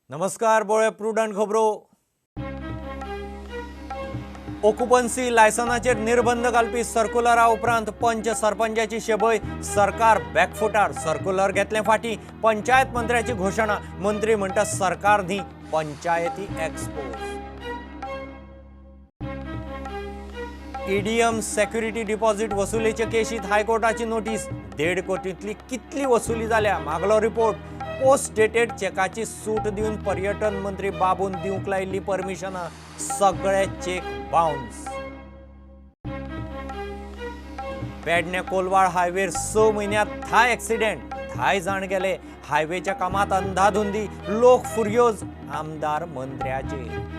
नमस्कार, बोळे प्रुडंट खबरो. ऑक्युपन्सी लायसनाचेर निर्बंध घालपी सर्कुलरा उपरांत पंच सरपंचाची शेबय, सरकार बॅकफुटार. सर्कुलर घेतलें फाटीं, पंचायत मंत्र्याची घोशणा. मंत्री म्हणटा सरकार न्ही, पंचायती एक्सपोज. ईडीएम सेक्युरिटी डिपॉझिट वसुलीचे केशीत हायकोर्टाची नोटीस. 1.5 कोटींतली कितली वसुली जाल्या मागलो रिपोर्ट. पोस्ट डेटेड चेकाची सूट दिवन पर्यटन मंत्री बाबून दिवंक लायिल्ली परमिशनां, सगळे चेक बाउन्स. पेडणे कोलवाळ हायवेर 6 म्हयन्यांत 10 एक्सिडेंट, 10 जाण गेले. हायवेच्या कामात अंधाधुंदी, लोक फुर्योज आमदार मंत्र्याचे.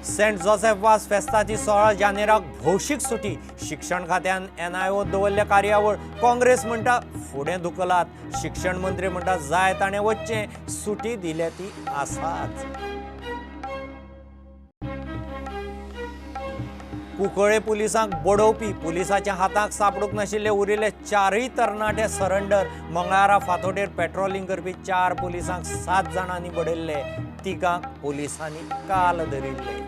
सेंट जोसेफ वास फेस्ताची 16 जानेराक भौशीक सुटी. शिक्षण खात्यान एनआयओ दवरल्या कार्यावळ. काँग्रेस म्हणटा फुडें धुकलात. शिक्षण मंत्री म्हणटा जाय ताणें वच्चें, सुटी दिल्या ती आसाच. कुंकळे पुलिसांक बडोवपी पुलिसाच्या हाताक सापडूंक नाशिल्ले उरिल्ले 4 तरणाटे सरंडर. मंगळारा फांतोडेर पेट्रोलिंग करपी 4 पुलिसांक 7 जाणांनी बडयल्ले. तिगांक पुलिसांनी काल धरिल्ले.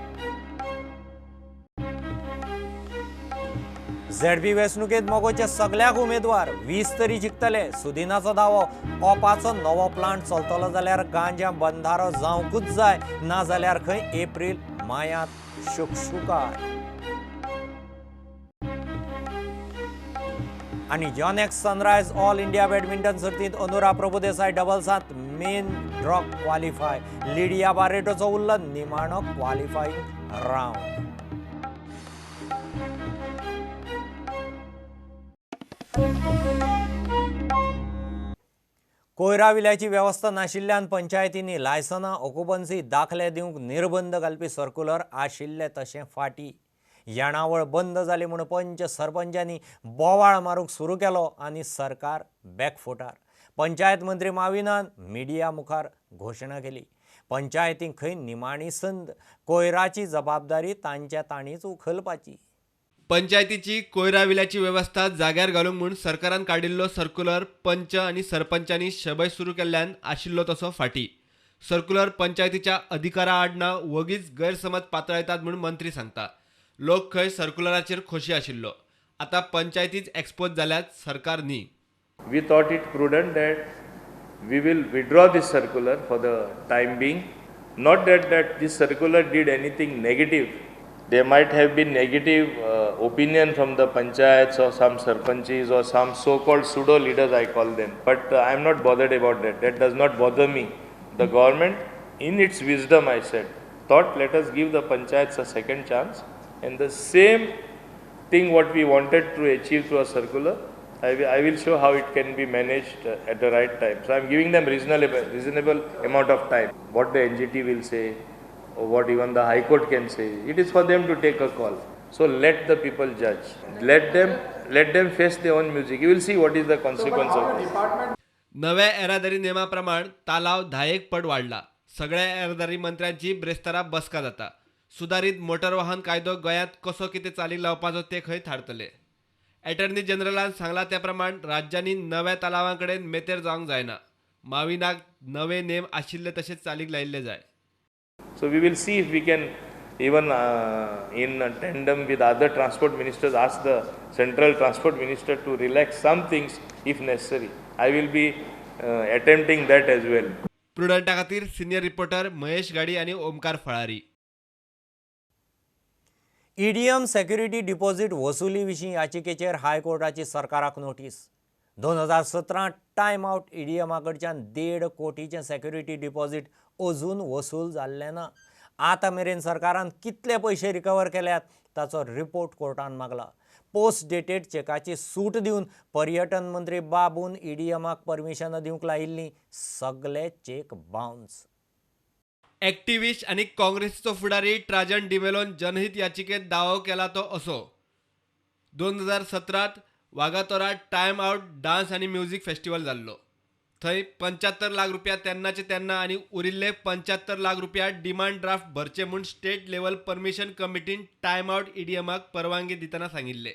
झेडपी वेंचणुकेंत मगोचे सगल्याक उमेदवार 20 तरी जिखतले, सुदिनाचो दावो. ओपाचो नवो प्लांट चलतलो जाल्यार गांजा बंधारो जावंकूच जाय, ना जाल्यार खंय एप्रील मायांत शुकशुकाट. आनी Yonex sunrise all India badminton सर्तींत अनुरा प्रभुदेसाय डबल्सांत मेन ड्रॉ क्वालिफाय. लिडिया बारेटोचो उरलो निमाणो क्वालिफाईंग रावंड. कोयरा विल्याची वेवस्था नाशिल्ल्यान पंचायतींनी लायसनां, ऑक्युपन्सी दाखले दिवंक निर्बंध घालपी सर्कुलर आशिल्ले तशें फाटी. येणावळ बंद जाली म्हूण पंच सरपंचांनी बोवाळ मारूंक सुरू केलो आनी सरकार बॅकफुटार. पंचायत मंत्री माविनान मिडिया मुखार घोशणा केली. पंचायतींक खंय निमाणी संद, कोयराची जबाबदारी तांच्या तांणीच उखलपाची. पंचायतीची कोयरा विल्याची वेवस्था जाग्यार घालूंक म्हूण सरकारान काडिल्लो सर्कुलर पंच आनी सरपंचांनी शबय सुरू केल्ल्यान आशिल्लो तसो फाटी. सर्कुलर पंचायतीच्या अधिकारा आड ना, वगीच गैरसमज पातळायतात म्हूण मंत्री सांगता. लोक खंय सर्कुलराचेर खोशी आशिल्लो. आतां पंचायतीच एक्सपोज जाल्यात, सरकार न्ही. We thought it prudent that we will withdraw this circular for the time being. Not that this circular did anything negative. There might have been negative opinion from the panchayats or some sarpanches or some so-called pseudo leaders, I call them. But I am not bothered about that. That does not bother me. The government, in its wisdom, I said, thought let us give the panchayats a second chance. And the same thing what we wanted to achieve through a circular, I will show how it can be managed at the right time. So I am giving them reasonable amount of time. What the NGT will say, or what even the High Court can say, it is for them to take a call. So let the people judge. Let them face their own music. You will see what is the consequence of this. नव्या येरादारी नेमाप्रमाण तालाव 10 पट वाढला. सगळ्या येरादारी मंत्र्यांची ब्रेस्तारा बसका जाता. सुदारीत मोटर वाहन कायदो गोंयांत कसो कितें चालीक लावपाचो ते खंय थारतले. एटर्नी जनरलान सांगला त्या प्रमाण राज्यांनी नव्या तालावां कडेन मेतेर जावंक जायना. माविनाक नवे नेम आशिल्ले तशेंच चालीक लायिल्ले जाय. So we will see if we can even in tandem with other transport ministers ask the central transport minister to relax some things if necessary. I will be attempting that as well. प्रुडंटा खातीर senior reporter Mahesh गाडी आनी Omkar Falari. EDM security deposit वसुली विशीं याचिकेचेर हायकोर्टाची सरकाराक notice. 2017 time out ईडीएमा कडच्यान 1.5 कोटीचें security deposit अजून वसूल जाल्लें ना. आतां मेरेन सरकारान कितले पयशे रिकवर केल्यात ताचो रिपोर्ट कोर्टान मागला. पोस्ट डेटेड चेकाची सूट दिवन पर्यटन मंत्री बाबून ईडीएमाक परमिशनां दिवंक लायिल्लीं, सगले चेक बाउन्स. एक्टिविस्ट आनी काँग्रेसीचो फुडारी ट्राजन डिमेलोन जनहित याचिकेत दावो केला तो असो. 2017 वागातोरा टायम आवट डान्स आनी म्युझिक फेस्टिवल जाल्लो. थंय 75 लाख रुपया तेन्नाचे तेन्ना आनी उरिल्ले 75 लाख रुपया डिमांड ड्राफ्ट भरचे म्हूण स्टेट लेवल परमिशन कमिटीन टायम आवट ईडीएमाक परवानगी दितना सांगिल्ले.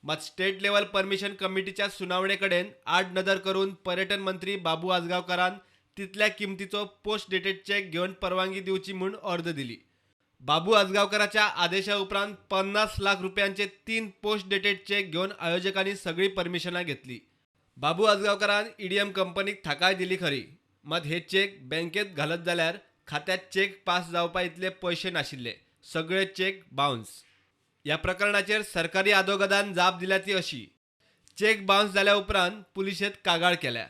मात स्टेट लेव्हल परमिशन कमिटीच्या सुनावणे कडेन आड नदर करून पर्यटन मंत्री बाबू आजगांवकारान तितल्या किमतीचो पोस्ट डेटेड चेक घेवन परवानगी दिवची म्हूण ऑर्द दिली. बाबू आजगांवकाराच्या आदेशा उपरांत 50 लाख रुपयांचे 3 पोस्ट डेटेड चेक घेवन आयोजकांनी सगळीं परमिशनां घेतली. बाबू आजगांवकारान ईडीएम कंपनीक थाकाय दिली खरी, मात हे चेक बँकेत घालत जाल्यार खात्यात चेक पास जावपा इतले पयशे नाशिल्ले, सगळे चेक बाउन्स. ह्या प्रकरणाचेर सरकारी आदोगादान जाप दिल्या ती अशी: चेक बाउन्स जाल्या उपरांत पुलिशेंत कागाळ केल्या,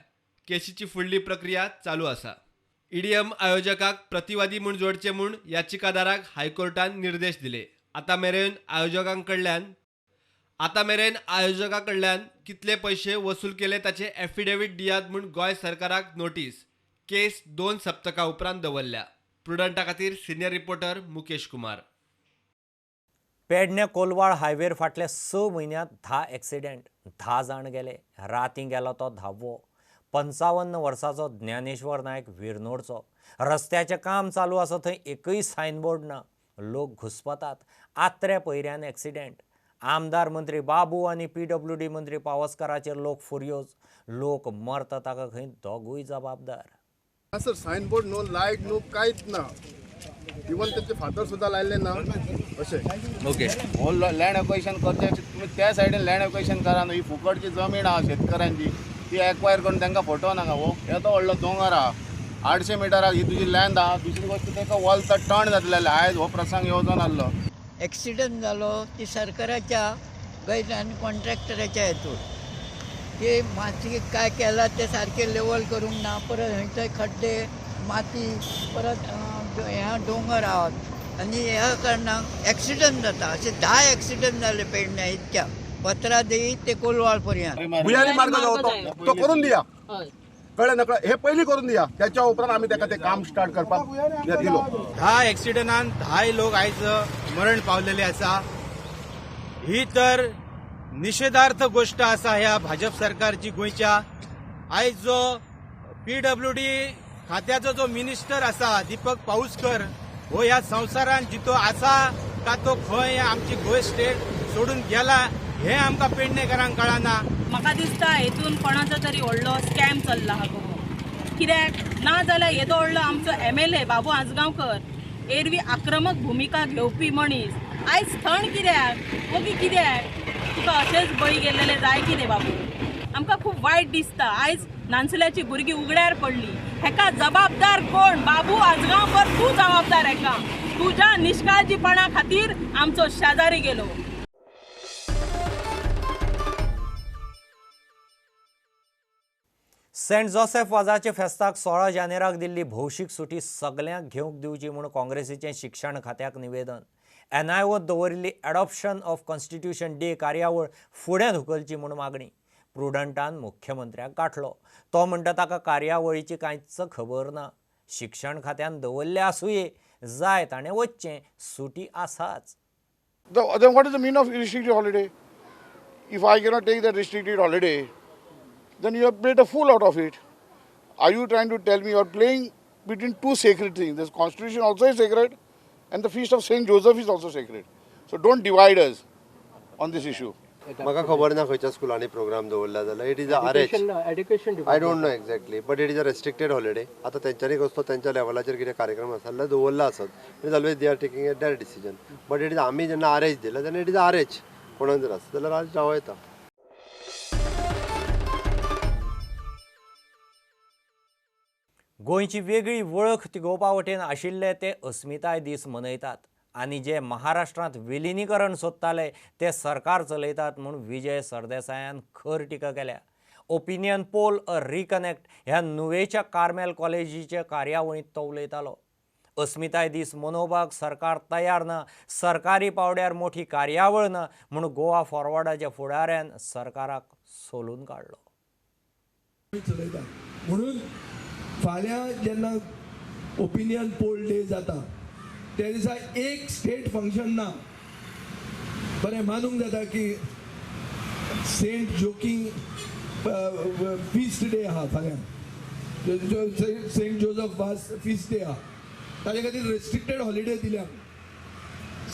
केशीची फुडली प्रक्रिया चालू आसा. ईडीएम आयोजकाक प्रतिवादी म्हूण जोडचे म्हूण याचिकादाराक हायकोर्टान निर्देश दिले. आतां मेरेन आयोजकां कडल्यान कितले पयशे वसूल केले ताचे एफिडेवीट दियात म्हूण गोंय सरकाराक नोटीस. केस 2 सप्तकां उपरांत दवरल्या. प्रुडंटा खातीर सिनियर रिपोर्टर मुकेश कुमार. पेडणे कोलवाळ हायवेर फाटल्या 6 म्हयन्यांत 10 एक्सिडेंट, 10 जाण गेले. रातीं गेलो तो 10वो. 55 वर्साचो ज्ञानेश्वर नायक विरनोडचो. रस्त्याचें काम चालू आसा थंय एकूय सायनबोर्ड ना. लोक घुस्पतात. आत्र्या पयऱ्यान एक्सिडेंट. आमदार मंत्री बाबू आनी पीडब्ल्यूडी मंत्री पावसकाराचेर लोक फुर्योज. लोक मरता ताका खंय दोगूय जबाबदार. Sir, signboard no, light no, कांयच ना. इवन तेचे फातर सुद्दां लायले ना. अशें ओके हो लँड एक्विशन करचे तुमी त्या सायडीन लँड एक्विशन करा न्हू. ही फुकटची जमीन आहा शेतकऱ्यांची, ती एक्वायर करून तांकां फटोवं नाका. हो येदो व्हडलो दोंगर आहा, 800 मिटराक ही तुजी लँड आहा. दुसरी गोश्ट ताका वॉलचा टर्न जातले जाल्यार आयज हो प्रसंग येवजोन आहलो. एक्सिडंट जालो ती सरकाराच्या गैर आनी कॉन्ट्रॅक्टराच्या हेतून की माती काय केला ते सारकें लेवल करूंक ना. परत थंयसर खड्डे माती, परत ह्या दोंगर आहात आनी ह्या कारणान एक्सिडंट जाता. अशे 10 एक्सिडंट जाले पेडण्या इतक्या पत्रादेवी ते कोलवाळ पर्यंत. भुयारी मार्ग जो तो करून दिया, कळ्ळें ना? हे पयलीं करून दिया, त्याच्या उपरांत आमी ताका ते काम स्टार्ट करपाक दिलो. 10 एक्सिडंटान 10 लोक आयज मरण पावलेले आसा. ही तर निषेधार्थ गोष्ट आसा ह्या भाजप सरकारची गोंयच्या. आयज जो पीडब्ल्यूडी खात्याचो जो मिनिस्टर आसा दीपक पाऊसकर, हो ह्या संवसारान जितो आसा का तो खंय आमची गोंय स्टेट सोडून गेला हे आमकां पेडणेकारांक कळना. म्हाका दिसता हेतून कोणाचो तरी व्हडलो स्कॅम चल्ला आहा गो. कित्याक ना जाल्यार येदो व्हडलो आमचो MLA Babu Ajgaonkar एरवी आक्रमक भुमिका घेवपी मनीस आयज थंड कित्याक, ओगी कित्याक? तुका अशेंच बळी गेल्लेले जाय कितें बाबू? आमकां खूब वायट दिसता. आयज नानसुल्याची भुरगीं उगड्यार पडली, हेका जबाबदार कोण? बाबू आजगांवकर तूं जबाबदार हेका. तुज्या निष्काळजीपणा खातीर आमचो शेजारी गेलो. सेंट जोसेफ वाजाचे फेस्ताक 16 जानेराक दिल्ली भौशीक सुटी सगल्यांक घेवंक दिवची म्हूण काँग्रेसीचें शिक्षण खात्याक निवेदन. एनआयओत दवरिल्ली एडॉप्शन ऑफ कॉन्स्टिट्यूशन डे कार्यावळ फुडें धुकलची म्हूण मागणी. प्रुडंटान मुख्यमंत्र्याक गांठलो. तो म्हणटा ताका कार्यावळीची कांयच खबर ना. शिक्षण खात्यान दवरले आसुये, जाय ताणें वचचें, सुटी आसाच. Then what is the meaning of restricted holiday? If I cannot take that restricted holiday, then you have made a fool out of it. Are you trying to tell me you are playing between two sacred things? The constitution also is sacred and the feast of Saint Joseph is also sacred. So don't divide us on this issue. म्हाका खबर ना खंयच्या स्कुलांनी programme दवरला जाल्यार. It is a RH, I don't know exactly, but it is a restricted holiday. आतां तेंच्यांनी कसलो तेंच्या लेवलाचेर कितें कार्यक्रम आसा जाल्यार दवरला आसत. It is always they are taking a their decision, but it is आमी जेन्ना RH दिला तेन्ना it is RH. कोणाक जर आसत जाल्यार आज रावं येता. गोंयची वेगळी वळख तिगोवपा वटेन आशिल्ले ते अस्मिताय दीस मनयतात आनी जे महाराष्ट्रांत विलिनीकरण सोदताले ते सरकार चलयतात म्हूण विजय सरदेसायान खर टिका केल्या. ओपिनियन पोल अ रिकनेक्ट ह्या नुवेच्या कार्मेल कॉलेजीच्या कार्यावळींत तो उलयतालो. अस्मिताय दीस मनोवपाक सरकार तयार ना, सरकारी पावड्यार मोठी कार्यावळ ना म्हूण गोवा फॉरवर्डाच्या फुडाऱ्यान सरकाराक सोलून काडलो. चलयता म्हणून फाल्यां जेन्ना ओपिनियन पोल डे जाता त्या दिसा एक स्टेट फंक्शन ना. बरें मानूंक जाता की सेंट जोकिंग फीस्ट डे आहा फाल्यां, सेंट जोजफ वाज फीस्ट डे आहा, ताजे खातीर रेस्ट्रिक्टेड हॉलिडे दिल्या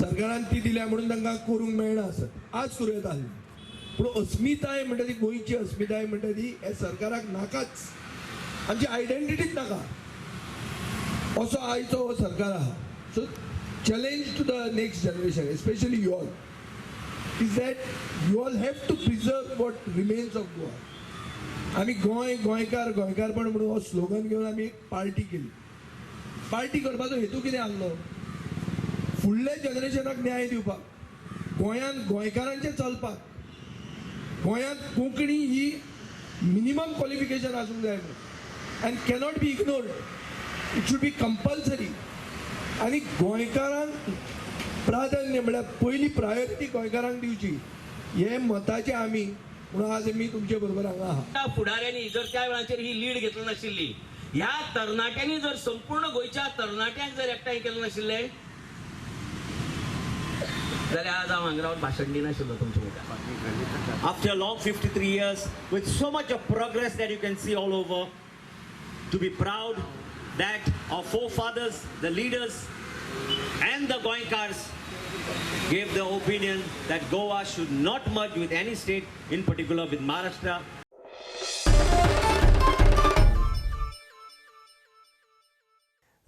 सरकारान, ती दिल्या म्हणून तांकां करूंक मेळना आसत, आज करूं येता आसली. पूण अस्मिताय म्हणटा ती, गोंयची अस्मिताय म्हणटा ती हे सरकाराक नाकाच, आमची आयडेंटिटीच नाका असो आयचो हो सरकार आहा. So challenge to the next generation, especially you all, is that you all have to preserve what remains of Goa. आमी गोंय, गोंयकार, गोंयकारपण म्हणून हो स्लोगन घेवन आमी एक पार्टी केली. पार्टी करपाचो हेतू कितें आसलो? फुडल्या जनरेशनाक न्याय दिवपाक, गोंयांत गोंयकारांचें चलपाक, गोंयांत कोंकणी ही मिनिमम क्वॉलिफिकेशन आसूंक जाय म्हणून, and cannot be ignored, it should be compulsory. आनी गोंयकारांक प्राधान्य म्हळ्यार पयली प्रायोरिटी गोंयकारांक दिवची हे मताचे आमी, म्हणून आज आमी तुमचे बरोबर हांगा आहा. फुडाऱ्यांनी जर त्या वेळाचेर ही लीड घेतली नाशिल्ली, ह्या तरणाट्यांनी जर संपूर्ण गोंयच्या तरणाट्यांक जर एकठांय केलें नाशिल्लें जाल्यार आज हांव हांगा रावन भाशण दिनाशिल्लो तुमच्या मुखार. After a long 53 years, with so much of progress that you can see all over, to be proud that our forefathers, the leaders and the Goenkars gave the opinion that Goa should not merge with any state, in particular with Maharashtra.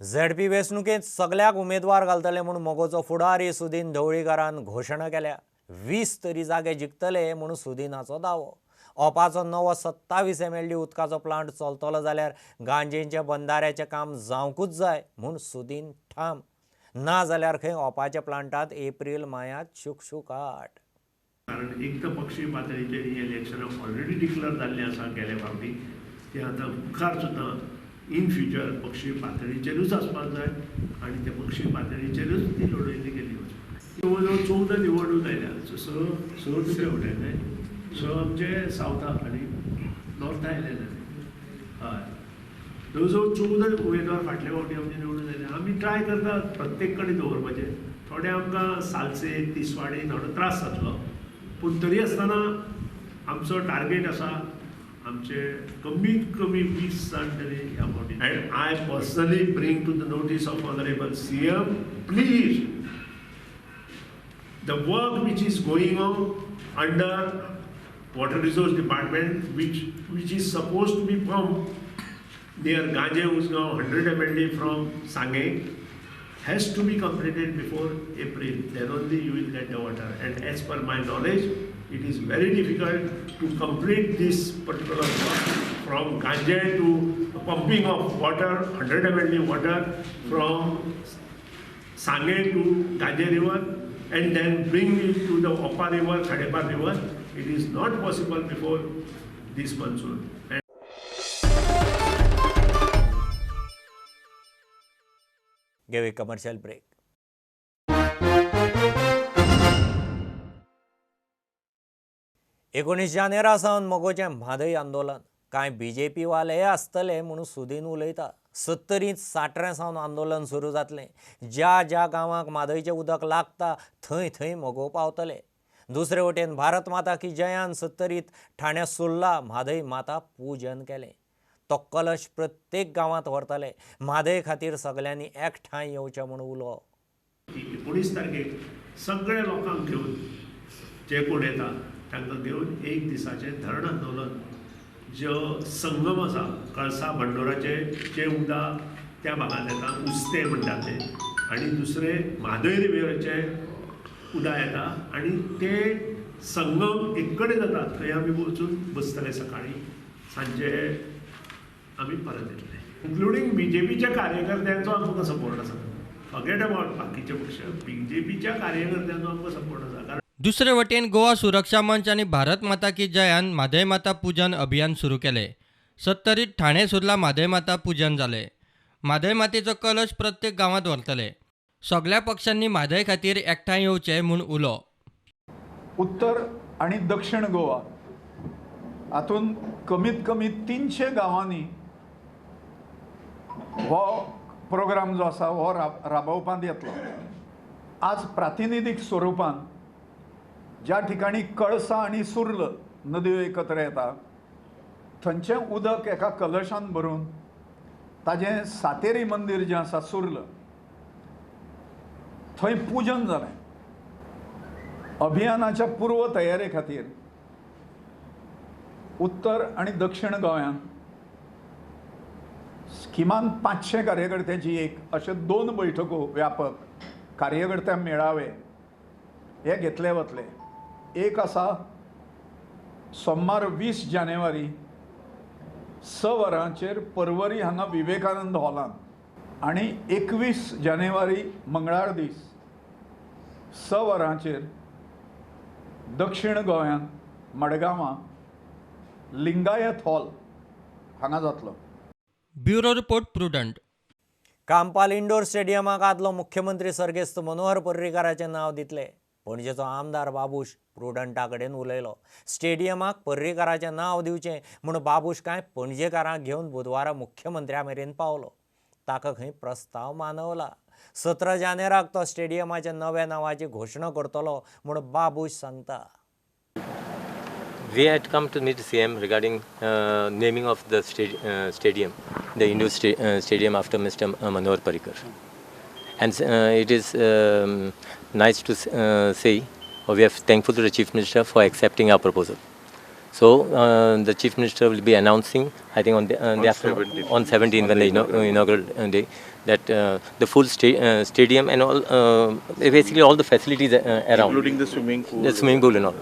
ZP वेंचणुकेंत सगल्याक उमेदवार घालतले म्हूण मगोचो फुडारी सुदीन ढवळीकारान घोशणा केल्या. 20 तरी जागे जिखतले म्हूण सुदीनाचो दावो. ओपाचो नवो 27 MLD उदकाचो प्लांट चलतलो जाल्यार गांजेंच्या बंदाऱ्याचें काम जावंकूच जाय म्हूण सुदीन ठाम. ना जाल्यार खंय ओपाच्या प्लांटांत एप्रील मायांत शुकशुकाट. कारण एक तर पक्षीय पातळीचेर ही इलेक्शनां ऑलरेडी डिक्लेअर जाल्लीं आसा गेले फावटी, ती आतां मुखार सुद्दां इन फ्युचर पक्षीय पातळीचेरूच आसपाक जाय आनी त्या पक्षीय पातळीचेरूच ती लडयली गेली. जवळ जवळ 14 निवडणूक आयल्या, 6 तुमचे वटेन न्हय, 6 आमचे सावथाक आनी नॉर्थाक आयलेले. हय, जवळ जवळ 14 उमेदवार फाटले फावटी आमचे निवडून आयले. आमी ट्राय करता प्रत्येक कडेन दवरपाचें. थोडे आमकां सालसे तिसवाडी थोडो त्रास जातलो, पूण तरी आसतना आमचो टार्गेट आसा आमचे कमीत कमी 20 जाण तरी ह्या फावटी. And I personally bring to the notice of honourable CM, please the work which is going on under water resource department which is suppose to be pump near Ganje Usgao 100 MLD from Sanguem has to be completed before April. Then only you will get the water. And as per my knowledge, it is very difficult to complete this particular work from Ganje to pumping of water, 100 MLD water from Sanguem to Ganje River and then bring it to the Opa River, Khadepa River. It is not possible before this monsoon. Give a commercial break. 19 जानेरा सावन मगोचें म्हादय आंदोलन. कांय BJP वाले आसतले म्हणून सुदीन उलयता. 70 साठऱ्यां सावन आंदोलन सुरू जातलें. ज्या ज्या गांवांक म्हादयचें उदक लागता थंय थंय मगो पावतले. दुसरे वटेन भारत माता की जयान 70 ठाण्या सुर्ला म्हादय माता पूजन केलें. तो कलश प्रत्येक गांवांत व्हरतले. म्हादय खातीर सगल्यांनी एकठांय येवचें म्हूण उलो. 19 तारखेक सगळे लोकांक घेवन जे कोण येता तांकां घेवन एक दिसाचें धरण आंदोलन, जो संगम आसा कळसा भंडोराचे जे उदक त्या भागांत येता, उस्ते म्हणटा ते, आनी दुसरें म्हादय रिव्हराचें उदक येता आनी ते संगम एक कडेन जाता थंय आमी वचून बसतले सकाळीं, सांजे आमी परत येतले. इन्क्लुडींग बीजेपीच्या कार्यकर्त्यांचो आमकां सपोर्ट आसा. फॉरगेट अबाउट बाकीचे पक्ष, बीजेपीच्या कार्यकर्त्यांचो आमकां सपोर्ट आसा. कारण दुसरे वटेन गोवा सुरक्षा मंच आनी भारत माता की जयान म्हादय माता पूजन अभियान सुरू केलें. 70 ठाणे सुर्ला म्हादय माता पूजन जालें. म्हादय मातेचो कलश प्रत्येक गांवांत व्हरतले. सगल्या पक्षांनी म्हादय खातीर एकठांय येवचें म्हूण उलो. उत्तर आनी दक्षिण गोवा हातूंत कमीत कमी 300 गांवांनी हो प्रोग्राम जो आसा हो राबोवपांत येतलो. आज प्रातिनिधीक स्वरुपान ज्या ठिकाणी कळसा आनी सुर्ल नदयो एकत्र येता थंयचें उदक एका कलशान भरून ताजें सातेरी मंदीर जें आसा सुर्ल थंय पूजन जालें. अभियानाच्या पूर्व तयारे खातीर उत्तर आनी दक्षिण गोंयांत किमान 500 कार्यकर्त्यांची एक अशे 2 बैठको व्यापक कार्यकर्त्यां मेळावे हे घेतले वतले. एक आसा सोमार 20 जानेवारी 6 वरांचेर परवरी हांगा विवेकानंद हॉलांत आनी 21 जानेवारी मंगळार दीस 6 वरांचेर दक्षिण गोंयांत मडगांवां लिंगायत हॉल हांगा जातलो. Bureau report, Prudent. Campal indoor स्टेडियमाक आदलो मुख्यमंत्री सर्गेस्त मनोहर पर्रीकाराचें नांव दितले. पणजेचो आमदार बाबूश प्रुडंटा कडेन उलयलो. स्टेडियमाक पर्रीकाराचें नांव दिवचें म्हूण बाबूश कांय पणजेकारांक घेवन बुधवारा मुख्यमंत्र्या मेरेन पावलो. ताका खंय प्रस्ताव मानवला. 17 जानेराक तो स्टेडियमाच्या नव्या नांवाची घोशणा करतलो म्हूण बाबूश सांगता. We had come to meet CM regarding naming of the stadium, the indoor stadium after Mr. Manohar Parrikar. And it is nice to say, or we are thankful to the Chief Minister for accepting our proposal. So the Chief Minister will be announcing, I think on 17th, when the inaugural day, that the full stadium and all, basically all the facilities around, including the swimming pool, and all.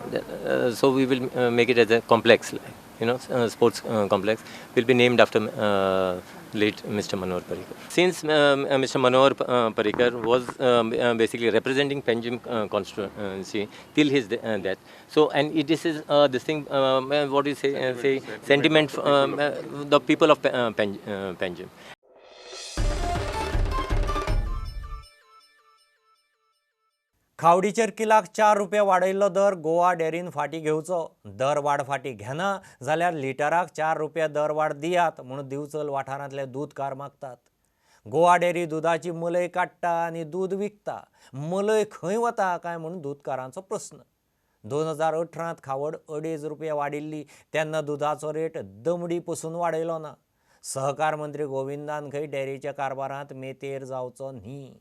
So we will make it as a complex, you know, sports complex, will be named after late Mr. Manohar Parrikar. Since Mr. Manohar Parrikar was basically representing Panjim constituency till his death, so and it, this is this thing, what do you say, say sentiment, the people of Panjim. खावडीचेर किलाक 4 रुपया वाडयल्लो दर गोवा डेरीन फाटीं घेवचो. दर वाड फाटीं घेना जाल्यार लिटराक 4 रुपया दर वाड दियात म्हूण दिवचल वाठारांतले दूदकार मागतात. गोवा डेरी दुदाची मलय काडटा आनी दूद विकता. मलय खंय वता काय म्हूण दूदकारांचो प्रस्न. 2018 खावड 2.5 रुपया वाडिल्ली तेन्ना दुदाचो रेट दमडी पसून वाडयलो ना. सहकार मंत्री गोविंदान खंय डेरीच्या कारभारांत मेतेर जावचो न्ही.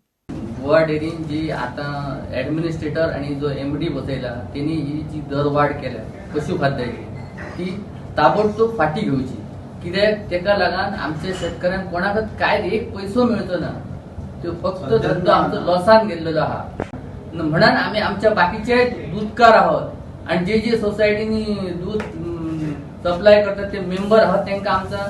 गोवा डेरीन जी आतां एडमिनिस्ट्रेटर आनी जो एमडी बसयला तेणी ही जी दरवाड केल्या पशु खाद्याची ती ताबडतोब फाटी घेवची. कित्याक तेका लागून आमच्या शेतकऱ्यांक कोणाकच काय एक पयसो मेळचो ना. त्यो फक्त धंदो आमचो लॉसान गेल्लेलो आहा. म्हणून आमी आमच्या बाकीचे दूदकार आहोत आनी जे जे सोसायटींनी दूद सप्लाय करतात ते मेंबर आहात तांकां आमचा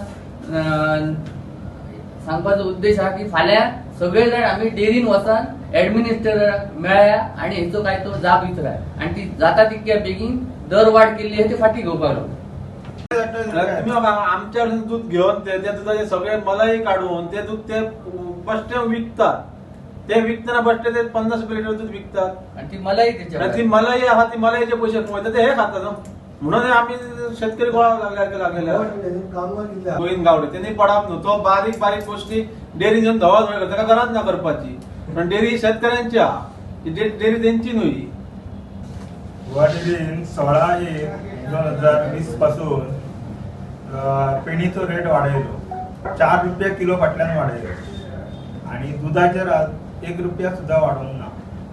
सांगपाचो उद्देश आहा की फाल्यां सगळे जाण आमी डेरीन वचून एडमिनिस्ट्रेटराक मेळया आनी हेचो काय तो जाप विचाराय आनी ती जाता तितक्या बेगीन दरवाड केल्ली आहा ती फाटी घेवपाक लागू. तुमी आमच्या दूध घेवन ते दुधाचे सगळे मलाई काडून ते दूध ते बश्टे विकतात. ते विकतना बश्टे ते 50 रुपये लिटर दूध विकतात आनी ती मलाई ती मलाई आहा ती मलाईचे पयशे कमयतात ते हे खातात. म्हणून आमी शेतकरी गोळा लागले लागलेले. गोविंद गावडे तेणी पडप न्हू, तो बारीक बारीक गोष्टी डेअरी घेवन धवा धवळ करता, ताका गरज ना करपाची. पण डेअरी शेतकऱ्यांची आहा, डेअरी तेंची न्हय. गोवा डेअरीन 16/1/2020 पासून पेणीचो रेट वाडयलो, 4 रुपया किलो फाटल्यान वाडयलो आनी दुदाचेर 1 रुपया सुद्दां वाडोवंक ना.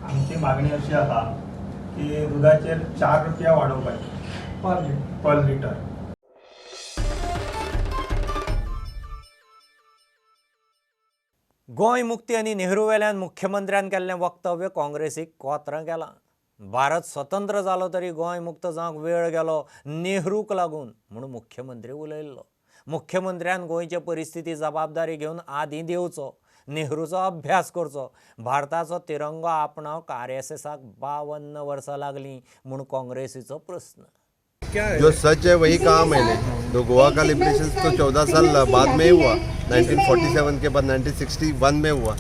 आमची मागणी अशी आसा की दुदाचेर 4 रुपया वाडोवपाचे पर लिटर. गोंय मुक्ती आनी नेहरू वेल्यान मुख्यमंत्र्यान केल्लें वक्तव्य काँग्रेसीक कोत्रां केलां. भारत स्वतंत्र जालो तरी गोंय मुक्त जावंक वेळ गेलो नेहरूक लागून म्हूण मुख्यमंत्री उलयल्लो. मुख्यमंत्र्यान गोंयचे परिस्थिती जबाबदारी घेवन आदीं देवचो, नेहरूचो अभ्यास करचो. भारताचो तिरंगो आपणावंक आरएसएसाक 52 वर्सां लागलीं म्हूण काँग्रेसीचो प्रस्न. जो सच है वही कहा मैंने. तो गोवा का लिबरेशन तो 14 साल बाद में ही हुआ, 1947 के बाद 1961 में हुआ.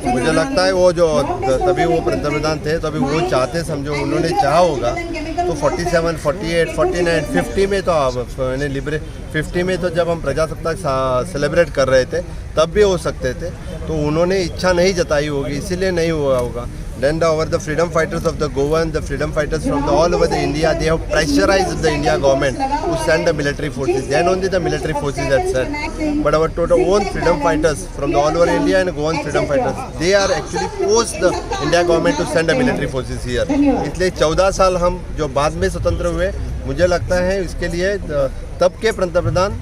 मुझे लगता है वो जो तभी वो पंतप्रधान थे तभी वो चाहते, समझो उन्होंने चाहा होगा तो 47, 48, 49, 50 में तो मैंने लिबरे 50 में तो जब हम प्रजासत्ताक सेलिब्रेट कर रहे थे तब भी हो सकते थे. तो उन्होंने इच्छा नहीं जताई होगी, इसीलिए नहीं हुआ होगा. Then the freedom fighters of the Goan, the freedom fighters from the all over the India, they have pressurized the India government to send the military forces. Then only the military forces had sent. But our total own freedom fighters from the all over India and Goan freedom fighters, they are actually forced the India government to send the military forces here. इसलिए 14 साल हम जो बाद में स्वतंत्र हुए, मुझे लगता है इसके लिए तब के पंतप्रधान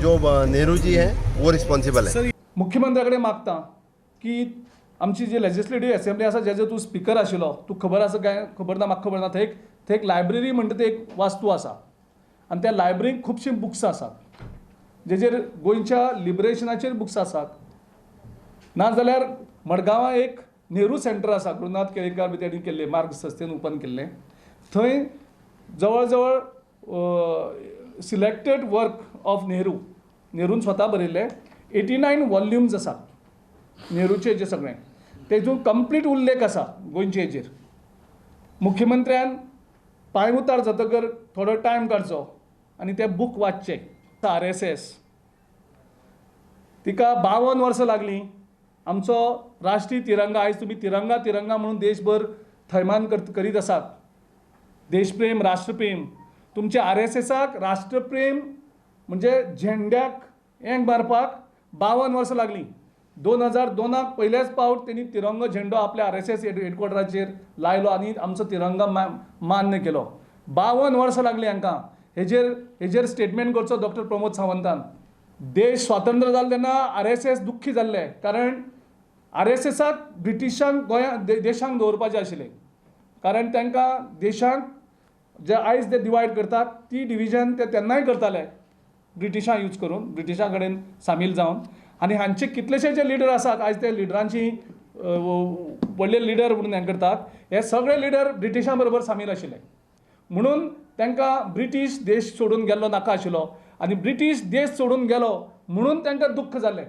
जो नेहरू जी हैं वो रिस्पॉन्सिबल है। मुख्यमंत्र्याकडे मागता की आमची जी लेजिस्लेटिव्ह असेंब्ली आसा जेजो तूं स्पिकर आशिल्लो, तूं खबर आसा काय खबर ना, म्हाका खबर ना, थंय एक लायब्ररी म्हणटा ती एक वास्तू आसा आनी त्या लायब्ररींत खुबशीं बुक्स आसात जेजेर गोंयच्या लिबरेशनाचेर बुक्स आसात. नाजाल्यार मडगांवां एक नेहरू सेंटर आसा, गुरुनाथ केळेकार बी तेणी केल्लें, मार्ग संस्थेन ओपन केल्लें, थंय जवळ जवळ सिलेक्टेड वर्क ऑफ नेहरू, नेरून स्वता बरयल्ले 89 वॉल्युम्स आसात नेहरूचे जे सगळें, तेजून कंप्लीट उल्लेख आसा गोंयचे हेजेर. मुख्यमंत्र्यान पांय उतार जातकर थोडो टायम काडचो आनी ते बूक वाचचे. RSS तिका 52 वर्सां लागलीं आमचो राष्ट्रीय तिरंगा, आयज तुमी तिरंगा तिरंगा म्हणून देशभर थैमान करीत आसात. देशप्रेम राष्ट्रप्रेम, तुमचे RSSाक राष्ट्रप्रेम म्हणजे झेंड्याक एंग मारपाक 52 वर्सां लागलीं. 2002 पयल्याच पावट तेणी तिरंगो झेंडो आपल्या RSS हेडक्वॉर्टराचेर लायलो आनी आमचो तिरंगा मान्य केलो. 52 वर्सां लागलीं हांकां. हेजेर स्टेटमेंट करचो डॉक्टर प्रमोद सावंतान. देश स्वातंत्र्य जालो तेन्ना RSS दुख्खी जाल्ले, कारण RSSाक ब्रिटिशांक गोंया देशांक दवरपाचें आशिल्लें, कारण तांकां देशांक जे आयज ते डिवायड करतात ती डिविजन ते तेन्नाय करताले ब्रिटिशां यूज करून, ब्रिटिशां कडेन सामील जावन. आनी हांचे कितलेशे जे लिडर आसात आयज ते लिडरांची व्हडले लिडर म्हणून हें करतात, हे सगळे लिडर ब्रिटिशां बरोबर सामील आशिल्ले, म्हणून तांकां ब्रिटीश देश सोडून गेल्लो नाका आशिल्लो आनी ब्रिटीश देश सोडून गेलो म्हणून तांकां दुख्ख जालें.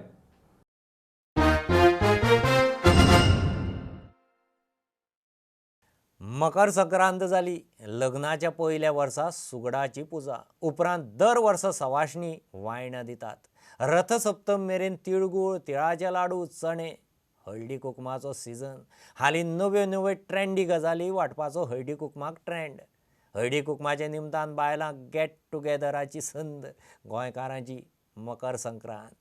मकर संक्रांत जाली, लग्नाच्या पयल्या वर्सा सुगडाची पुजा, उपरांत दर वर्सा सवाशणी वायणां दितात. रथसप्तम मेरेन तिळगूळ, तिळाचे लाडू, चणे, हळदी कुकमाचो सिजन. हालीं नव्यो नव्यो ट्रेंडी गजाली वांटपाचो हळदी कुकमाक ट्रेंड. हळदी कुकमाच्या निमतान बायलांक गेट टुगेदराची संद. गोंयकारांची मकर संक्रांत.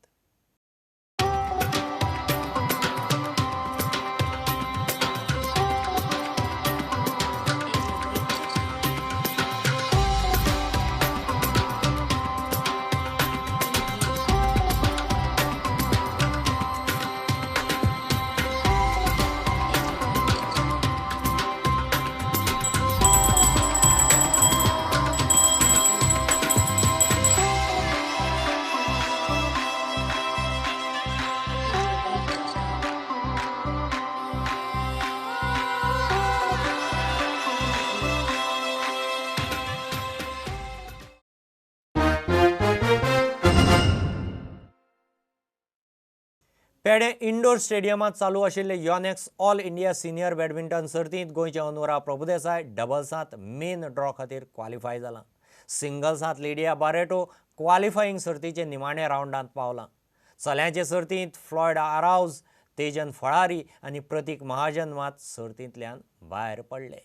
पेडे इंडोर स्टेडियमांत चालू आशिल्ले Yonex all India senior badminton सर्तींत गोंयचे अनुरा प्रभुदेसाय डबल्सांत मेन ड्रॉ खातीर क्वॉलिफाय जालां. सिंगल्सांत लिडिया बारेटो क्वॉलिफाईंग सर्तीचे निमाण्या रावंडांत पावलां. चल्यांचे सर्तींत फ्लॉयड आराउज, तेजन फळारी आनी प्रतीक महाजन मात सर्तींतल्यान भायर पडले.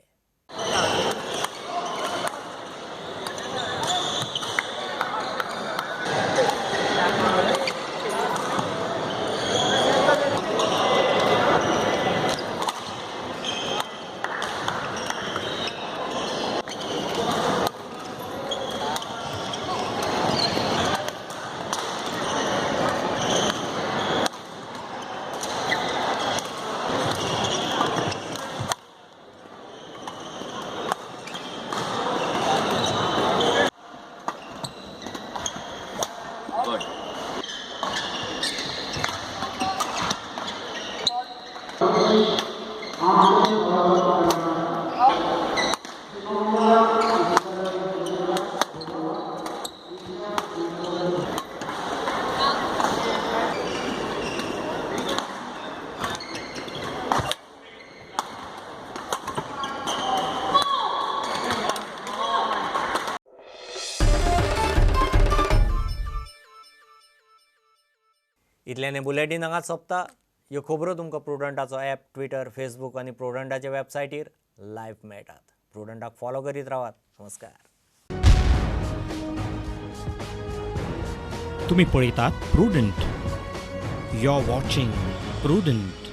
इतल्याने बुलेटीन हांगा सोंपता. ह्यो खबरो तुमकां प्रुडंटाचो ॲप, ट्विटर, फेसबूक आनी प्रुडंटाच्या वेबसायटीर लायव्ह मेळटात. प्रुडंटाक फॉलो करीत रावात. नमस्कार. तुम्ही पळयतात Prudent. You are watching Prudent.